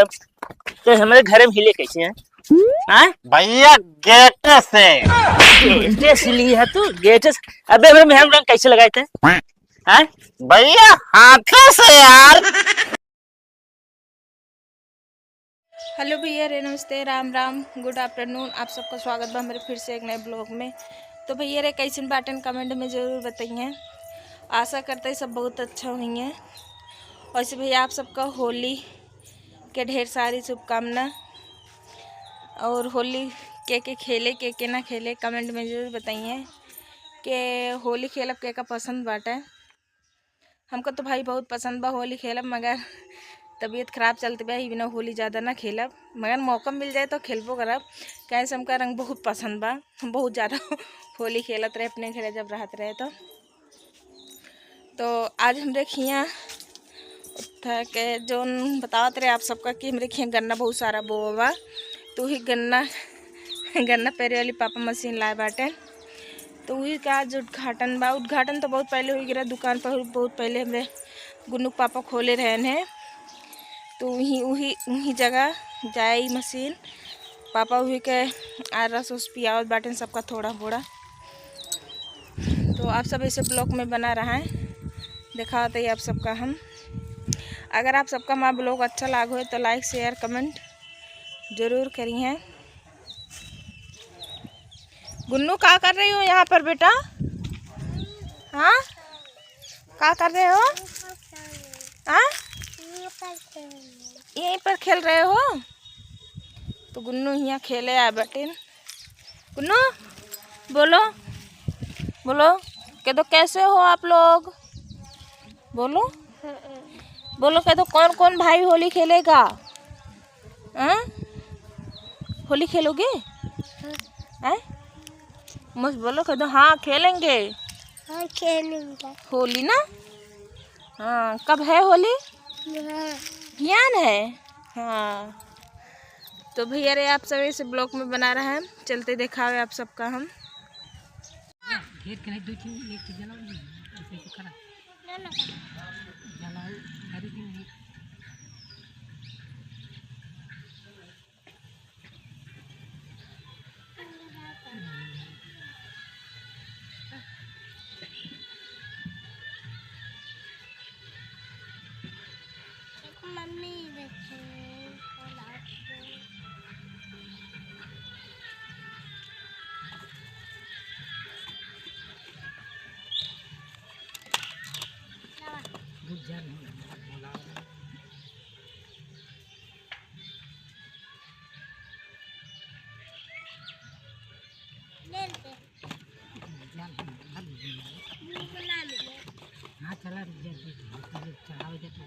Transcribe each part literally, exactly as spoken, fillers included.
तो हमरे घरे में हिले कैसे हैं? हाँ? भैया, गेटे से। गेटे से ली है तू? गेटे से? अबे, हमरे मेहरारू रंग कैसे लगाए थे? हाँ? भैया, हाथे से यार। हेलो भैया रे, नमस्ते, राम राम, गुड आफ्टरनून। आप सबका स्वागत बा हमरे फिर से एक नए ब्लॉग में। तो भैया रे, कैसन बाटेन, कमेंट में ज़रूर बताइए। आशा करते हैं सब बहुत अच्छा होइए। वैसे भैया, आप सबका होली के ढेर सारी शुभकामना। और होली के के खेले, के के ना खेले, कमेंट में ज़रूर बताइए कि होली खेलब के का पसंद बाटे। हमका तो भाई बहुत पसंद बा होली खेलब, मगर तबीयत खराब चलत बा, ई बिना होली ज़्यादा ना खेलब, मगर मौका मिल जाए तो खेलबो करब। काहे से हमका रंग बहुत पसंद बा, हम बहुत ज़्यादा होली खेलत रहे अपने घरे जब रहत रहे तो। तो आज हमरे खियाँ था के जौन बतावत रहे आप सबका कि हमरे खियाँ गन्ना बहुत सारा बोवा बा, तो वही गन्ना गन्ना पेरे वाली पापा मशीन लाए बाटे। तो वही का आज उद्घाटन बा। उद्घाटन तो बहुत पहले हो गया दुकान पर, बहुत पहले हमरे गुन्नू के पापा खोले रहन हैं। तो वही, वही, वही जगह जाए ई मशीन। पापा वही के आरस उस पियावत बाटेन सबका थोड़ा थोड़ा। तो आप सब ऐसे ब्लॉग में बना रहा है, दिखावत है आप सबका हम। अगर आप सबका हमारा ब्लॉग अच्छा लाग होए तो लाइक, शेयर, कमेंट जरूर करिए। गुन्नू, क्या कर रही हो यहाँ पर बेटा? हाँ, क्या कर रहे हो? हाँ, यहीं पर खेल रहे हो? तो गुन्नू यहाँ खेले आए बटेन। गुन्नू, बोलो, बोलो, कह दो, कैसे हो आप लोग? बोलो, बोलो, कह दो, कौन कौन भाई होली खेलेगा? हाँ? होली खेलोगे? हाँ। हैं? मस्त बोलो, कह दो, हाँ, खेलेंगे। हाँ, खेलेंगे। होली ना? हाँ, कब है होली? हाँ। ज्ञान है? हाँ। तो भैया रे, आप सब ऐसे ब्लॉग में बना रहा है, चलते दिखावे आप सबका हम। घेर के नहीं, दो तीन, एक चीज जलाओ, ऐसे तो खड़ा। ना, ना। जलाओ, अरे दिन ये। मम्मी बैठी है, और आपको हाँ, चला, रुक जा, रुक जा, चढ़ावे जा तो।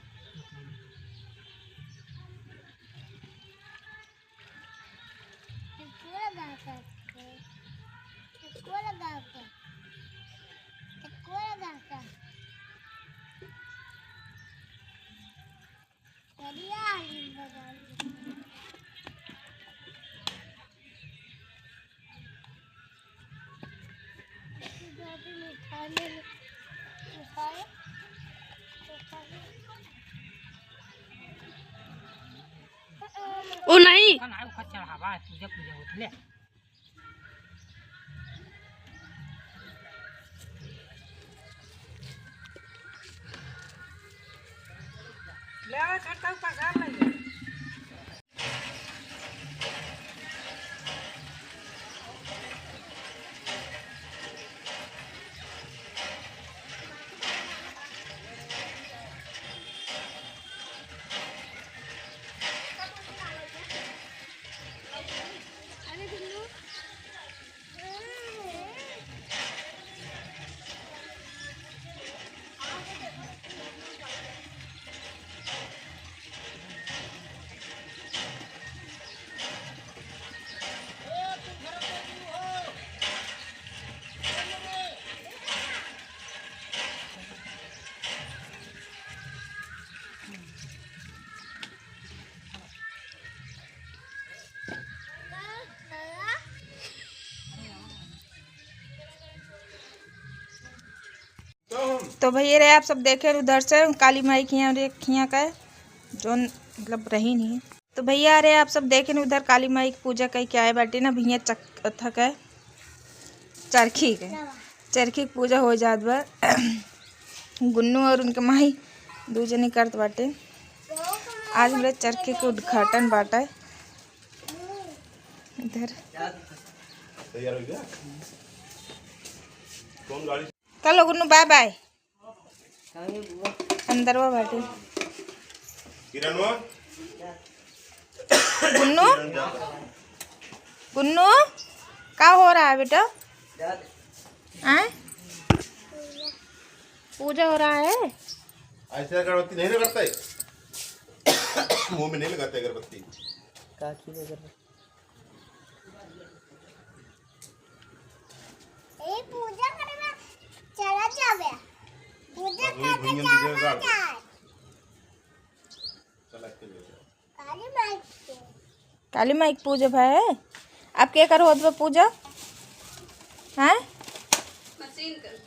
ओ नहीं। ले आवे खटका ऊपर सार ले। तो भैया रे, आप सब देखे उधर से काली माई के यहाँ रे, खिया का जौन मतलब रही नहीं। भैया, अरे आप सब देखेन, उधर काली माई की पूजा कइ के आए बाटे ना भैया, चक-, थक है, चरखी के, चरखी की पूजा होइ जात बा। गुन्नू और उनके माई दू जनी करत बाटे। आज हमरे चरखी के उद्घाटन बाटे। इधर तैयार हो गया? कौन गाड़ी? चलो गुन्नू, बाय बाय। अंदरवा बाटे। किरणवा? गुन्नू? गुन्नू? का हो रहा है बेटा? आए? पूजा हो रहा है? ऐसे अगरबत्ती नहीं ना करता है। मुंह में नहीं लगाते अगरबत्ती। काकी में अगरबत्ती। ए, पूजा करे में चला जावे। पूजा बस वही करे भैया जावे भैया का जाए। चला के ले जाओ। काली माई के। काली माई के पूजा भाई। आप के कर होत बा पूजा? हैं? मशीन कर।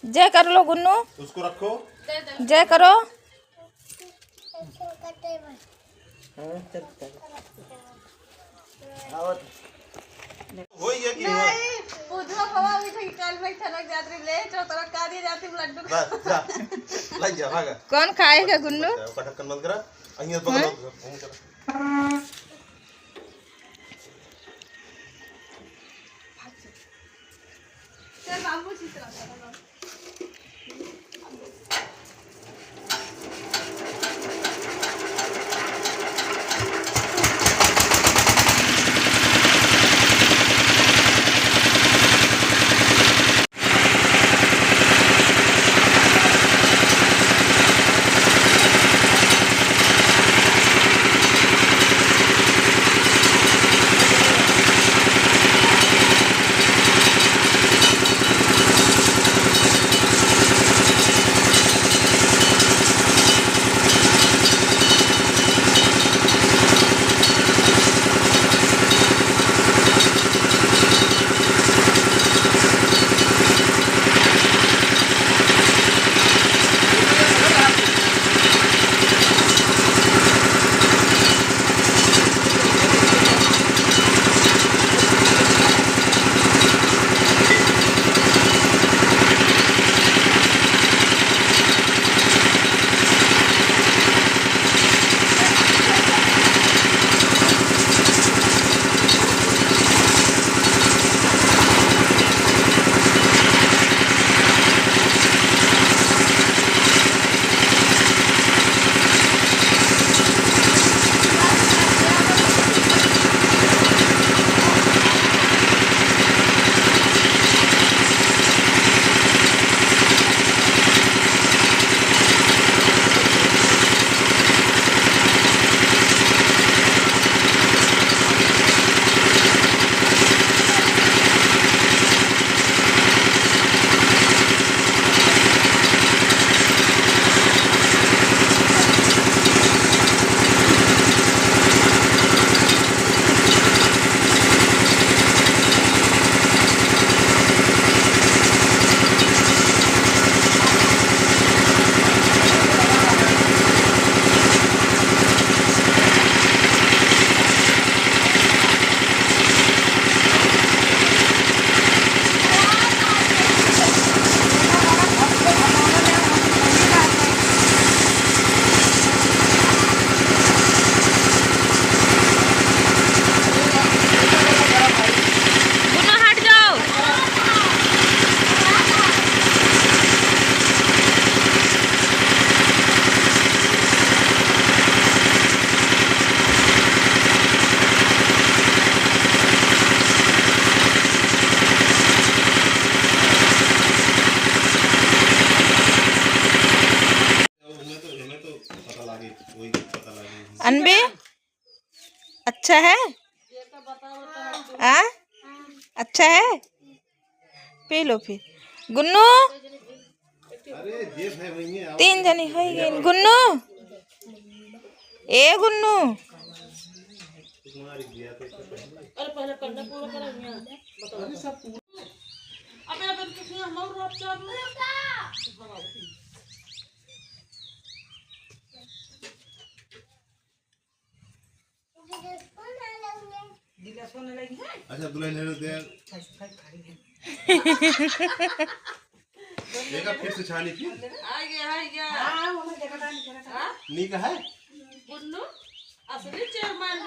जय कर लो गुन्नू। उसको रखो। जय करो। हाँ, चल, चल। और हो ये कि हो? नहीं, बुधवा बाबा अभी तक कल में ठनक जात रही, ले, जो तोरा का दिए जाती लड्डू। बस, जा। लग जा, भागा। कौन खाएगा गुन्नू? ओका ढक्कन बंद करा। अहिया पकड़ लो, घूम कर। चल बाबू, चित्रा, चल बाबू। गुन्नू, हट जाओ। अनबे, अच्छा है? आ? अच्छा है? पी लो फिर। गुन्नू, तीन जनी होइ गइन। गुन्नू, ए गुन्नू, अरे पहले पढ़ना पूरा करो यहाँ। बताओ। अरे सब पूरा। अबे, अबे, तो किसी हम और रोब चालू। दिला सोने लगी है। अच्छा, दुल्हन है तो दे। खाई, खाई, खाई है। देखा फिर से छानी फिर। आ गया, आ गया। हाँ, वो मैं देखा था, नहीं देखा था। हाँ? नी का है? गुन्नू, असली चेयरमैन